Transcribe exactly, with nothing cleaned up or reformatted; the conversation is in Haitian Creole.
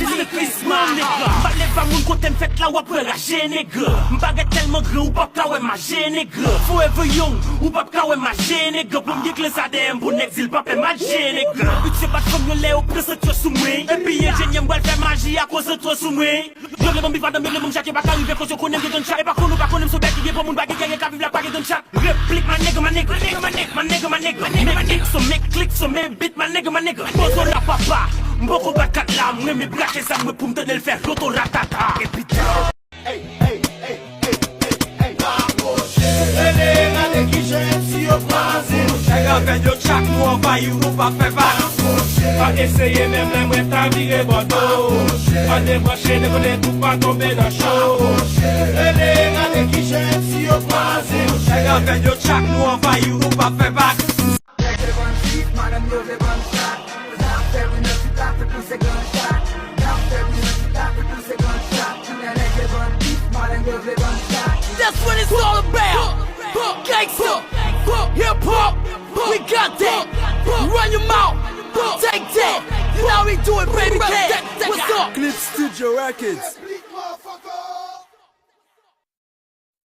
Christmas, nèg. M pa leve a moun kote m fèt la, w ap wè raje, nèg. M parèt tèlman gran, ou p ap ka wè m aje, nèg. Forever young, ou p ap ka wè m aje, nèg. Pou m gen kle sa dèyè m, bon nèg di l pa pè m aje, nèg. Bitch yo bat fanm yo lè yo pran sant yo sou mwen. Epi enjenyè m pral fè maji akoz sant yo sou mwen. Yo vle ban m bif madanm, yo vle ban m chat, yo pa ka rive koz yo konnen m gen grann chat. E pa konn ou pa konn m, se yon bèk ki gen pou moun pa gen kè, gen ka viv la pa gen grann chat. Replik, my nigga, my nigga, my nigga, my nigga, my nigga, my nigga, my nigga. Make click, so make click, so make beat, my nigga, my nigga. Pozo la papa, m poko bat kat la, m renmen brake zam mwen pou m tande l fè loto ratata. Epi Rele, rale kijan M C yo kwaze. Nèg avè yo tchak, nou anvayi, nou pa fè vag. Pa eseye menm lè mwen ta vire bò do. Pa debranche, dekonnen, tou pa tonbe nan cho. Rele, rale kijan M C yo kwaze. Nèg avè yo tchak, nou anvayi, nou pa fè vag. Nèg yo vle ban m bif, madanm yo vle ban m chat. N ap fè wi nan ti tafik pou se grann chat. N ap fè wi nan ti tafik pou se grann chat. Kounye a nèg yo ban m bif, madanm yo vle ban m chat. That's what it's all about. Gangsta, hip hop, we got that. Run your mouth, take that. You know how we do it, baby. What's up? Clip Studio Records.